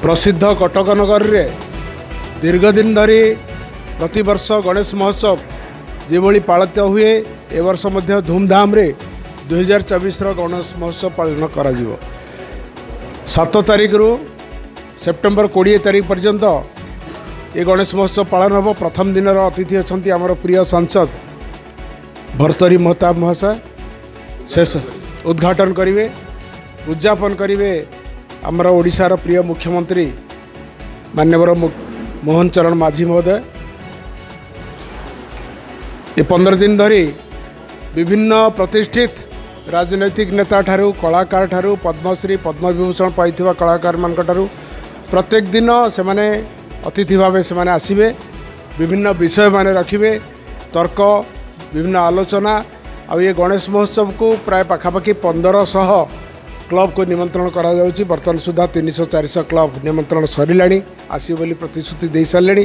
ପ୍ରସିଦ୍ଧ କଟକ ନଗରରେ ଦୀର୍ଘ ଦିନ ଧରି ପ୍ରତିବର୍ଷ ଗଣେଶ ମହୋତ୍ସବ ଯେଭଳି ପାଳିତ ହୁଏ, ଏ ବର୍ଷ ମଧ୍ୟ ଧୁମଧାମରେ 2024ର ଗଣେଶ ମହୋତ୍ସବ ପାଳନ କରାଯିବ। 7 ତାରିଖରୁ ସେପ୍ଟେମ୍ବର 20 ତାରିଖ ପର୍ଯ୍ୟନ୍ତ ଏ ଗଣେଶ ମହୋତ୍ସବ ପାଳନ ହେବ। ପ୍ରଥମ ଦିନର ଅତିଥି ଅଛନ୍ତି ଆମର ପ୍ରିୟ ସାଂସଦ ଭର୍ତ୍ତୃହରି ମହତାବ ମହାଶୟ, ଶେଷ ଉଦ୍ଘାଟନ କରିବେ। ଉଦଯାପନ କରିବେ ଆମର ଓଡ଼ିଶାର ପ୍ରିୟ ମୁଖ୍ୟମନ୍ତ୍ରୀ ମାନ୍ୟବର ମୋହନ ଚରଣ ମାଝୀ ମହୋଦୟ। ଏ 15 ଦିନ ଧରି ବିଭିନ୍ନ ପ୍ରତିଷ୍ଠିତ ରାଜନୈତିକ ନେତା ଠାରୁ, କଳାକାର ଠାରୁ, ପଦ୍ମଶ୍ରୀ, ପଦ୍ମବିଭୂଷଣ ପାଇଥିବା କଳାକାରମାନଙ୍କ ଠାରୁ ପ୍ରତ୍ୟେକ ଦିନ ସେମାନେ ଅତିଥି ଭାବେ ସେମାନେ ଆସିବେ, ବିଭିନ୍ନ ବିଷୟମାନେ ରଖିବେ, ତର୍କ, ବିଭିନ୍ନ ଆଲୋଚନା। ଆଉ ଏ ଗଣେଶ ମହୋତ୍ସବକୁ ପ୍ରାୟ ପାଖାପାଖି 1500 କ୍ଲବକୁ ନିମନ୍ତ୍ରଣ କରାଯାଉଛି। ବର୍ତ୍ତମାନ ସୁଦ୍ଧା 300-400 କ୍ଲବ ନିମନ୍ତ୍ରଣ ସରିଲାଣି, ଆସିବେ ବୋଲି ପ୍ରତିଶ୍ରୁତି ଦେଇସାରିଲେଣି।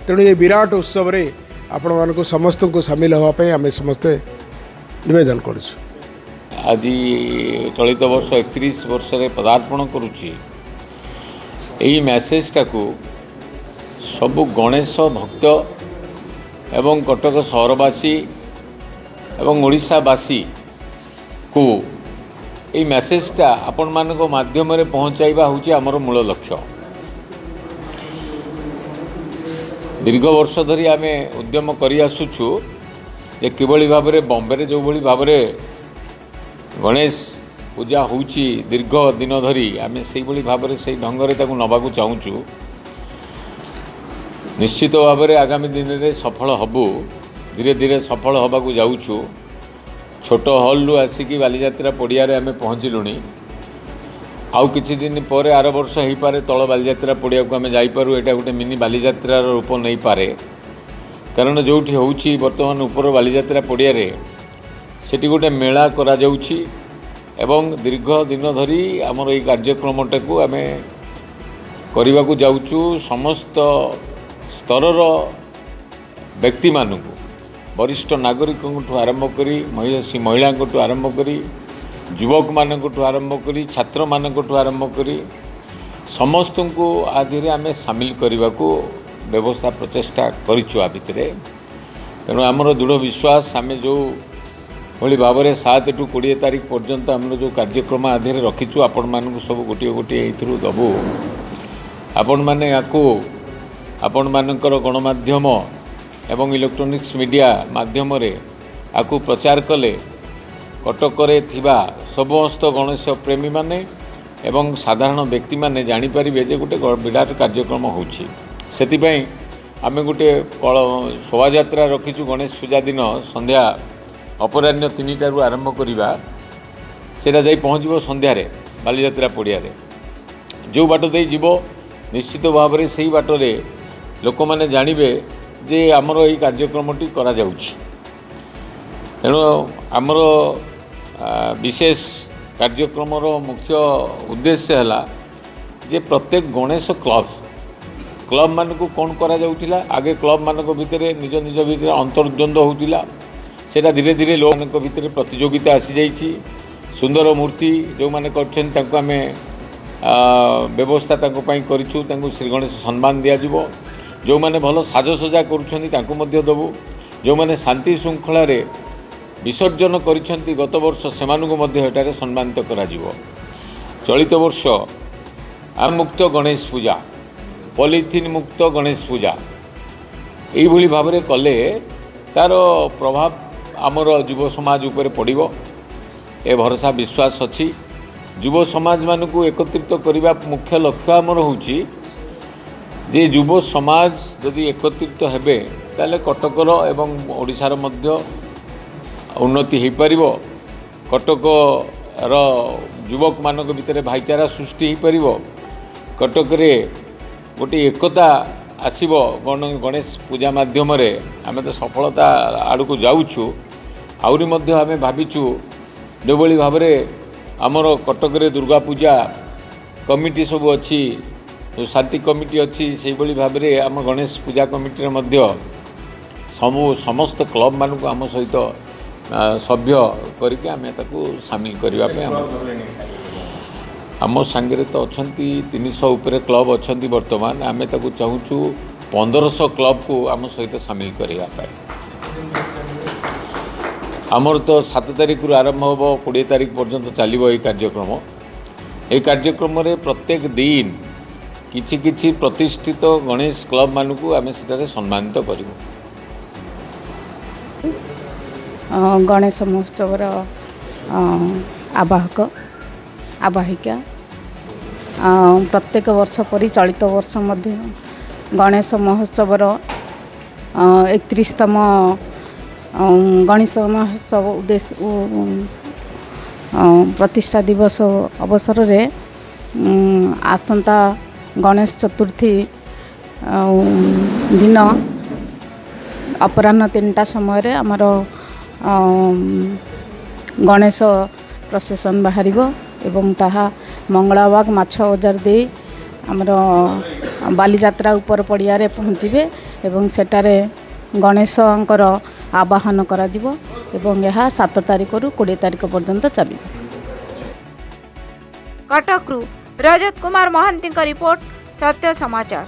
ତେଣୁ ଏ ବିରାଟ ଉତ୍ସବରେ ଆପଣମାନଙ୍କୁ ସମସ୍ତଙ୍କୁ ସାମିଲ ହେବା ପାଇଁ ଆମେ ସମସ୍ତେ ନିବେଦନ କରୁଛୁ। ଆଜି ଚଳିତ ବର୍ଷ 31 ବର୍ଷରେ ପଦାର୍ପଣ କରୁଛି। ଏହି ମେସେଜଟାକୁ ସବୁ ଗଣେଶ ଭକ୍ତ ଏବଂ କଟକ ସହରବାସୀ ଏବଂ ଓଡ଼ିଶାବାସୀକୁ ଏଇ ମେସେଜଟା ଆପଣମାନଙ୍କ ମାଧ୍ୟମରେ ପହଞ୍ଚାଇବା ହେଉଛି ଆମର ମୂଳ ଲକ୍ଷ୍ୟ। ଦୀର୍ଘ ବର୍ଷ ଧରି ଆମେ ଉଦ୍ୟମ କରିଆସୁଛୁ ଯେ କିଭଳି ଭାବରେ ବମ୍ବେରେ ଯେଉଁଭଳି ଭାବରେ ଗଣେଶ ପୂଜା ହେଉଛି ଦୀର୍ଘ ଦିନ ଧରି, ଆମେ ସେଇଭଳି ଭାବରେ ସେଇ ଢଙ୍ଗରେ ତାକୁ ନେବାକୁ ଚାହୁଁଛୁ। ନିଶ୍ଚିତ ଭାବରେ ଆଗାମୀ ଦିନରେ ସଫଳ ହେବୁ, ଧୀରେ ଧୀରେ ସଫଳ ହେବାକୁ ଯାଉଛୁ। ଛୋଟ ହଲ୍ରୁ ଆସିକି ବାଲିଯାତ୍ରା ପଡ଼ିଆରେ ଆମେ ପହଞ୍ଚିଲୁଣି। ଆଉ କିଛି ଦିନ ପରେ, ଆର ବର୍ଷ ହେଇପାରେ, ତଳ ବାଲିଯାତ୍ରା ପଡ଼ିଆକୁ ଆମେ ଯାଇପାରୁ। ଏଇଟା ଗୋଟେ ମିନି ବାଲିଯାତ୍ରାର ରୂପ ନେଇପାରେ, କାରଣ ଯେଉଁଠି ହେଉଛି ବର୍ତ୍ତମାନ ଉପର ବାଲିଯାତ୍ରା ପଡ଼ିଆରେ, ସେଠି ଗୋଟେ ମେଳା କରାଯାଉଛି ଏବଂ ଦୀର୍ଘ ଦିନ ଧରି ଆମର ଏଇ କାର୍ଯ୍ୟକ୍ରମଟାକୁ ଆମେ କରିବାକୁ ଯାଉଛୁ। ସମସ୍ତ ସ୍ତରର ବ୍ୟକ୍ତିମାନଙ୍କୁ, ବରିଷ୍ଠ ନାଗରିକଙ୍କଠୁ ଆରମ୍ଭ କରି, ମହିଷୀ ମହିଳାଙ୍କଠୁ ଆରମ୍ଭ କରି, ଯୁବକମାନଙ୍କଠୁ ଆରମ୍ଭ କରି, ଛାତ୍ରମାନଙ୍କଠୁ ଆରମ୍ଭ କରି ସମସ୍ତଙ୍କୁ ଆ ଦେହରେ ଆମେ ସାମିଲ କରିବାକୁ ବ୍ୟବସ୍ଥା ପ୍ରଚେଷ୍ଟା କରିଛୁ ଆ ଭିତରେ। ତେଣୁ ଆମର ଦୃଢ଼ ବିଶ୍ୱାସ, ଆମେ ଯେଉଁ ଭଳି ଭାବରେ 7ଠୁ 20 ତାରିଖ ପର୍ଯ୍ୟନ୍ତ ଆମର ଯେଉଁ କାର୍ଯ୍ୟକ୍ରମ ଆ ଦେହରେ ରଖିଛୁ, ଆପଣମାନଙ୍କୁ ସବୁ ଗୋଟିଏ ଗୋଟିଏ ଏଇଥିରୁ ଦେବୁ। ଆପଣମାନେ ୟାକୁ ଆପଣମାନଙ୍କର ଗଣମାଧ୍ୟମ ଏବଂ ଇଲେକ୍ଟ୍ରୋନିକ୍ସ ମିଡ଼ିଆ ମାଧ୍ୟମରେ ଆକୁ ପ୍ରଚାର କଲେ କଟକରେ ଥିବା ସମସ୍ତ ଗଣେଶ ପ୍ରେମୀମାନେ ଏବଂ ସାଧାରଣ ବ୍ୟକ୍ତିମାନେ ଜାଣିପାରିବେ ଯେ ଗୋଟେ ବିରାଟ କାର୍ଯ୍ୟକ୍ରମ ହେଉଛି। ସେଥିପାଇଁ ଆମେ ଗୋଟେ ଶୋଭାଯାତ୍ରା ରଖିଛୁ। ଗଣେଶ ପୂଜା ଦିନ ସନ୍ଧ୍ୟା ଅପରାହ୍ନ 3ଟାରୁ ଆରମ୍ଭ କରିବା, ସେଇଟା ଯାଇ ପହଞ୍ଚିବ ସନ୍ଧ୍ୟାରେ ବାଲିଯାତ୍ରା ପଡ଼ିଆରେ। ଯେଉଁ ବାଟ ଦେଇ ଯିବ, ନିଶ୍ଚିତ ଭାବରେ ସେଇ ବାଟରେ ଲୋକମାନେ ଜାଣିବେ ଯେ ଆମର ଏଇ କାର୍ଯ୍ୟକ୍ରମଟି କରାଯାଉଛି। ତେଣୁ ଆମର ବିଶେଷ କାର୍ଯ୍ୟକ୍ରମର ମୁଖ୍ୟ ଉଦ୍ଦେଶ୍ୟ ହେଲା ଯେ ପ୍ରତ୍ୟେକ ଗଣେଶ କ୍ଲବମାନଙ୍କୁ କ'ଣ କରାଯାଉଥିଲା, ଆଗେ କ୍ଲବମାନଙ୍କ ଭିତରେ ନିଜ ନିଜ ଭିତରେ ଅନ୍ତର୍ଦ୍ୱନ୍ଦ୍ୱ ହେଉଥିଲା। ସେଇଟା ଧୀରେ ଧୀରେ ଲୋକମାନଙ୍କ ଭିତରେ ପ୍ରତିଯୋଗିତା ଆସିଯାଇଛି। ସୁନ୍ଦର ମୂର୍ତ୍ତି ଯେଉଁମାନେ କରିଛନ୍ତି, ତାଙ୍କୁ ଆମେ ବ୍ୟବସ୍ଥା ତାଙ୍କ ପାଇଁ କରିଛୁ, ତାଙ୍କୁ ଶ୍ରୀ ଗଣେଶ ସମ୍ମାନ ଦିଆଯିବ। ଯେଉଁମାନେ ଭଲ ସାଜସଜା କରୁଛନ୍ତି, ତାଙ୍କୁ ମଧ୍ୟ ଦେବୁ। ଯେଉଁମାନେ ଶାନ୍ତି ଶୃଙ୍ଖଳାରେ ବିସର୍ଜନ କରିଛନ୍ତି ଗତ ବର୍ଷ, ସେମାନଙ୍କୁ ମଧ୍ୟ ଏଠାରେ ସମ୍ମାନିତ କରାଯିବ। ଚଳିତ ବର୍ଷ ମୁକ୍ତ ଗଣେଶ ପୂଜା, ପଲିଥିନ୍ ମୁକ୍ତ ଗଣେଶ ପୂଜା, ଏଇଭଳି ଭାବରେ କଲେ ତା'ର ପ୍ରଭାବ ଆମର ଯୁବ ସମାଜ ଉପରେ ପଡ଼ିବ, ଏ ଭରସା ବିଶ୍ୱାସ ଅଛି। ଯୁବ ସମାଜମାନଙ୍କୁ ଏକତ୍ରିତ କରିବା ମୁଖ୍ୟ ଲକ୍ଷ୍ୟ ଆମର ହେଉଛି ଯେ ଯୁବ ସମାଜ ଯଦି ଏକତ୍ରିତ ହେବେ, ତାହେଲେ କଟକର ଏବଂ ଓଡ଼ିଶାର ମଧ୍ୟ ଉନ୍ନତି ହୋଇପାରିବ। କଟକର ଯୁବକମାନଙ୍କ ଭିତରେ ଭାଇଚାରା ସୃଷ୍ଟି ହୋଇପାରିବ। କଟକରେ ଗୋଟିଏ ଏକତା ଆସିବ ଗଣେଶ ପୂଜା ମାଧ୍ୟମରେ। ଆମେ ତ ସଫଳତା ଆଡ଼କୁ ଯାଉଛୁ। ଆହୁରି ମଧ୍ୟ ଆମେ ଭାବିଛୁ, ଯେଉଁଭଳି ଭାବରେ ଆମର କଟକରେ ଦୁର୍ଗା ପୂଜା କମିଟି ସବୁ ଅଛି, ଯେଉଁ ଶାନ୍ତି କମିଟି ଅଛି, ସେଇଭଳି ଭାବରେ ଆମ ଗଣେଶ ପୂଜା କମିଟିରେ ମଧ୍ୟ ସମସ୍ତ କ୍ଲବମାନଙ୍କୁ ଆମ ସହିତ ସଭ୍ୟ କରିକି ଆମେ ତାକୁ ସାମିଲ କରିବା ପାଇଁ। ଆମର ଆମ ସାଙ୍ଗରେ ତ ଅଛନ୍ତି 300 ଉପରେ କ୍ଲବ୍ ଅଛନ୍ତି। ବର୍ତ୍ତମାନ ଆମେ ତାକୁ ଚାହୁଁଛୁ 1500 କ୍ଲବ୍କୁ ଆମ ସହିତ ସାମିଲ କରିବା ପାଇଁ। ଆମର ତ 7 ତାରିଖରୁ ଆରମ୍ଭ ହେବ, 20 ତାରିଖ ପର୍ଯ୍ୟନ୍ତ ଚାଲିବ ଏହି କାର୍ଯ୍ୟକ୍ରମ। ଏହି କାର୍ଯ୍ୟକ୍ରମରେ ପ୍ରତ୍ୟେକ ଦିନ କିଛି କିଛି ପ୍ରତିଷ୍ଠିତ ଗଣେଶ କ୍ଲବ୍ମାନଙ୍କୁ ଆମେ ସେଠାରେ ସମ୍ମାନିତ କରିବୁ। ଗଣେଶ ମହୋତ୍ସବର ଆବାହକ, ଆବାହିକା। ପ୍ରତ୍ୟେକ ବର୍ଷ ପରି ଚଳିତ ବର୍ଷ ମଧ୍ୟ ଗଣେଶ ମହୋତ୍ସବର 31ତମ ଗଣେଶ ମହୋତ୍ସବ ଉଦ୍ଦେଶ୍ୟ ପ୍ରତିଷ୍ଠା ଦିବସ ଅବସରରେ ଆସନ୍ତା ଗଣେଶ ଚତୁର୍ଥୀ ଦିନ ଅପରାହ୍ନ 3ଟା ସମୟରେ ଆମର ଗଣେଶ ପ୍ରସେସନ୍ ବାହାରିବ ଏବଂ ତାହା ମଙ୍ଗଳାବାଗ ମାଛ ବଜାର ଦେଇ ଆମର ବାଲିଯାତ୍ରା ଉପର ପଡ଼ିଆରେ ପହଞ୍ଚିବେ ଏବଂ ସେଠାରେ ଗଣେଶଙ୍କର ଆବାହନ କରାଯିବ ଏବଂ ଏହା 7 ତାରିଖରୁ 20 ତାରିଖ ପର୍ଯ୍ୟନ୍ତ ଚାଲିବ। କଟକରୁ ରଜତ କୁମାର ମହାନ୍ତିଙ୍କ ରିପୋର୍ଟ, ସତ୍ୟ ସମାଚାର।